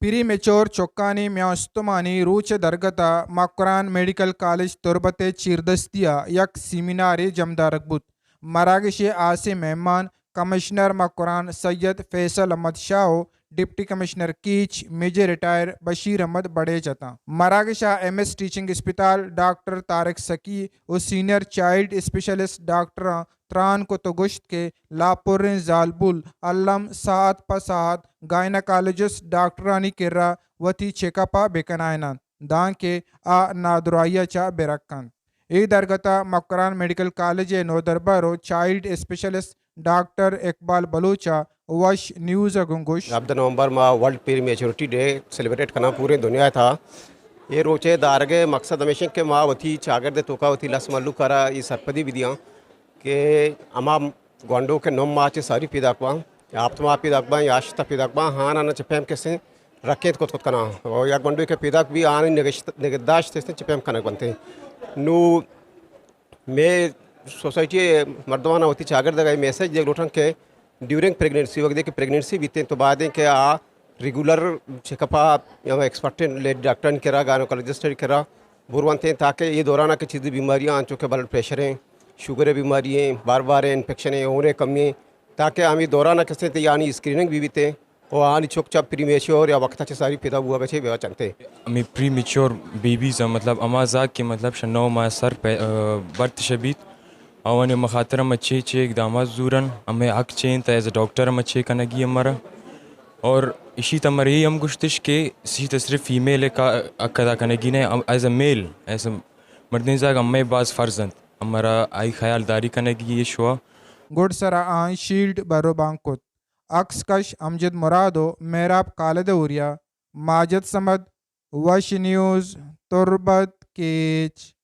پری میچور چکانی میان استمانی روچ ء درگت ء مکران میڈیکل کالج تربت ء چیردستی ء یک سیمینارے جمدارگ بوت۔ مراگش ء ہاسیں مہمان کمشنر مکران سید فیصل احمد شاہ و deputy commissioner Kech major retire Bashir Ahmed Barech اتاں۔ مراگش ء ایم ایس ٹیچنگ اسپتال ڈاکٹر طارق سکی و سینئر چائلڈ اسپیشلسٹ ڈاکٹراں تران کت و گوشت کہ لاپریں زالبول الم ساعت پہ ساعت گائناکالوجسٹ ڈاکٹرانی کرا وتی چیک اپ ء بہ کنائیننت، دانکہ آ نادراہی ء چہ بہ رکّنت۔ اے درگت ء مکران میڈیکل کالج ء نودربر و چائلڈ اسپیشلسٹ ڈاکٹر اقبال بلوچ ء وش نیوز ء گوں گوشت۔ ہبدہ نومبر ما ورلڈ پری میچورٹی ڈے سیلیبریٹ کناں پوریں دنیا ء تھا۔ اے روچ ء دارگ ء مقصد ہمیش انت کہ ما وتی چاگرد ء توکا وتی لس مھلوک ء را اے سرپدی بدیاں کہ ہما گونڈو کہ نو ماہ چہ ساری پیداک باں یا ہپت ماہ پیداک باں یا ہشت پیداک باں، ہاناں چہ پیم کسیں رکینت کت کت کناں۔ و یک گونڈوے کہ پیداک بی آنی نگشت-، نگہداشت استیں چہ پیم کنگ بنتیں۔ نو مے سوسائٹی ء مردماناں وتی چاگردگ ء میسج دیگ لوٹاں کہ ڈیورنگ پریگننسی، وقتی کہ پریگننسی بیتیں تو باید ایں کہ آ ریگولر چیک اپ ء یا ایکسپرٹ لیڈی ڈاکٹرانی کرا، گائنوکالوجسٹ ء کرا برونتیں، تاکہ اے دوران ء کہ چیزی بیماریاں انچو کہ بلڈ پریشر ایں، شوگر ء بیماری ایں، بار بار انفیکشن ایں، ہون ء کمی ایں، تاکہ ہمے دوران ء کسیں تہ آنی اسکریننگ بی بیتیں و آنی چک چا پری میچور یا وقت ء چہ ساری پیدا بوگ ء چہ بہ بچنتیں۔ ہمے پری میچور بیبیز ء مطلب ہما زاگ کہ مطلب شہ نو ماہ سر پہ، آ، برت شہ بیت، آوانی مخاطر ہم چے چے اقدامات زورن، ہمے حق چے انت، ایز اے ڈاکٹر ہم چے کنگی ہمارا۔ اور اشی تہ مرے ہم گوشتش کہ اشی تہ صرف فیمیل ء کا حق ادا کنگی نہ، as a mile, as a مردین زاگ ہمے باز فرض انت، ہمارا آئی خیال داری کنگی ایشوا۔ گڈ سرا آں شیلڈ بھر و بانگ کت۔ عکس کش امجد مراد و مہراب خالد اوریا، ماجد صمد، وش نیوز، تربت، کیچ۔